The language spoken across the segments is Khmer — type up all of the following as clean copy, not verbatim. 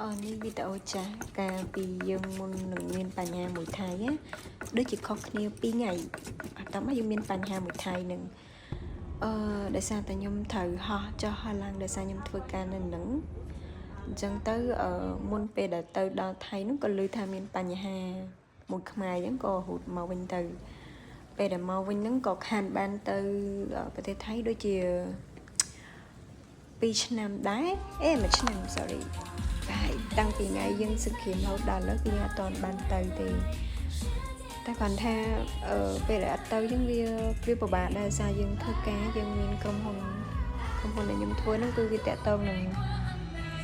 អនេះវីដេអូចាស់កាលពីយើងមុននឹងមានបញ្ហាមួយថៃណាដូចជាខុសគ្នា2ថ្ងៃអត់តាមយើងមានបញ្ហាមួយថៃនឹងដោយសារតែខ្ញុំត្រូវហោះចុះហោះឡើងដោយសារខ្ញុំធ្វើការនៅនឹងអញ្ចឹងទៅអឺមុនពេលដែលទៅដល់ថៃនោះក៏ឮថាមានបញ្ហាមួយខ្មែរអញ្ចឹងក៏រត់មកវិញទៅពេលដែលមកវិញហ្នឹងក៏ខានបានទៅប្រទេសថៃដូចជា2ឆ្នាំដែរអេ1ឆ្នាំ sorry តែតាំងពីថ្ងៃយើងសង្គ្រាមរហូតដល់ឥឡូវគឺយើងអត់ទាន់បានទៅទេតែគ្រាន់ថាអឺពេលដែលអត់ទៅយើងវាវាពិបាកដែរសារយើងធ្វើការយើងមានក្រុមហ៊ុនក្រុមហ៊ុនដែលខ្ញុំធ្វើហ្នឹងគឺវាតាក់ទងនឹង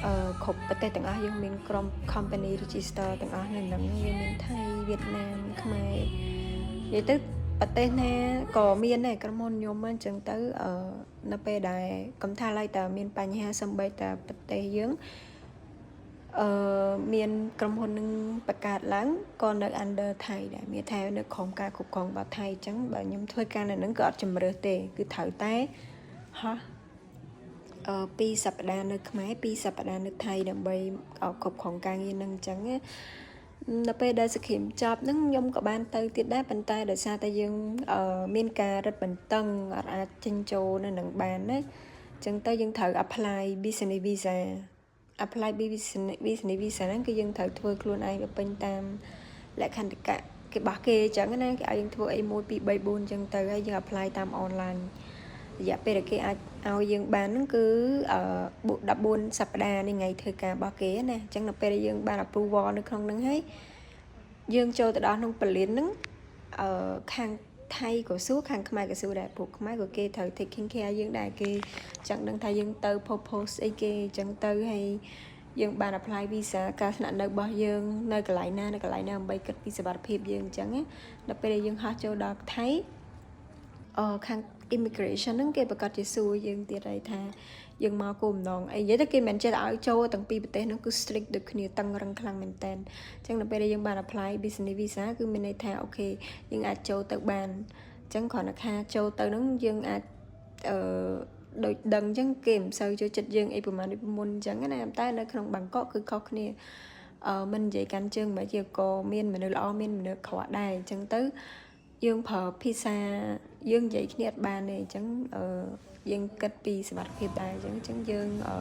អឺគ្រប់ប្រទេសទាំងអស់យើងមានក្រុម company register ទាំងអស់នៅហ្នឹងវាមានថៃវៀតណាមខ្មែរនិយាយទៅប្រទេសណាក៏មានដែរក្រុមហ៊ុនខ្ញុំអញ្ចឹងទៅអឺនៅពេលដែលកំថាឡើយតើមានបញ្ហាសំបីតាប្រទេសយើងអឺមានក្រុមហ៊ុននឹងបង្កើតឡើងក៏នៅ under ថៃដែរមានថានៅក្រោមការគ្រប់គ្រងរបស់ថៃអញ្ចឹងបើខ្ញុំធ្វើការនៅនឹងក៏អត់ជំរើសទេគឺត្រូវតែហោះអឺពីរសប្តាហ៍នៅខ្មែរពីរសប្តាហ៍នៅថៃដើម្បីគ្រប់គ្រងការងារនឹងអញ្ចឹងណានៅពេលដែលសង្គ្រាមចប់ហ្នឹងខ្ញុំក៏បានទៅទៀតដែរប៉ុន្តែដោយសារតែយើងមានការរឹតបន្តឹងអត់អាចចេញចូលនៅនឹងបានណាអញ្ចឹងទៅយើងត្រូវ apply business visa apply business visa ហ្នឹងគឺយើងត្រូវធ្វើខ្លួនឯងឲ្យពេញតាមលក្ខន្តិកៈគេបោះគេអញ្ចឹងណាគេឲ្យយើងធ្វើអី1 2 3 4អញ្ចឹងទៅហើយយើង apply តាម online រយៈពេលដែលគេអាចឲ្យយើងបានហ្នឹងគឺអឺ14សប្តាហ៍នៃថ្ងៃធ្វើការរបស់គេណាអញ្ចឹងនៅពេលដែលយើងបាន approval នៅក្នុងហ្នឹងហើយយើងចូលទៅដល់ក្នុងពលានហ្នឹងអឺខាងថៃក៏សួរខាងខ្មែរក៏សួរដែរពួកខ្មែរក៏គេត្រូវ taking care យើងដែរគេចង់ដឹងថាយើងទៅ purpose អីគេអញ្ចឹងទៅហើយ យើងបាន apply visa ការស្នាក់នៅរបស់យើងនៅកន្លែងណានៅកន្លែងណាដើម្បីគិតពីសុវត្ថិភាពយើងអញ្ចឹងណាដល់ពេលដែលយើងហោះចូលដល់ថៃអឺខាង immigration ហ្នឹងគេប្រកាសជាសួរយើងទៀតហើយថាយើងមកគោលបំណងអីនិយាយទៅគេមិនចេះឲ្យចូលទាំងពីរប្រទេសហ្នឹងគឺ strict ដូចគ្នាតឹងរឹងខ្លាំងមែនតើអញ្ចឹងដល់ពេលដែលយើងបាន apply business visa គឺមានន័យថា OK យើងអាចចូលទៅបានអញ្ចឹងគ្រាន់តែថាចូលទៅហ្នឹងយើងអាចអឺដូចដឹងអញ្ចឹងគេមិនសូវចូលចិត្តយើងអីប្រហែលដូចមុនអញ្ចឹងណាតែនៅក្នុងបាងកកគឺខុសគ្នាអឺមិននិយាយកាន់ជើងមិនជាក៏មានមនុស្សល្អមានមនុស្សក្រក់ដែរអញ្ចឹងទៅយើងប្រើភាសាយើងនិយាយគ្នាអត់បានទេអញ្ចឹងអឺយើងគិតពីសមត្ថភាពដែរអញ្ចឹងយើងអឺ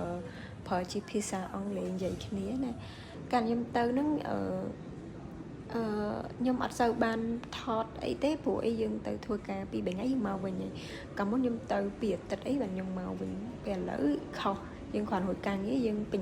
ប្រើជាភាសាអង់គ្លេសនិយាយគ្នាណាកាលខ្ញុំទៅហ្នឹងអឺអឺខ្ញុំអត់សូវបានថតអីទេព្រោះអីយើងទៅធ្វើការពី3ថ្ងៃយើងមកវិញហើយកាលមុនខ្ញុំទៅពីអាទិត្យអីបានខ្ញុំមកវិញពេលឥឡូវខុសយើងគ្រាន់រួចការងារយើងពេញ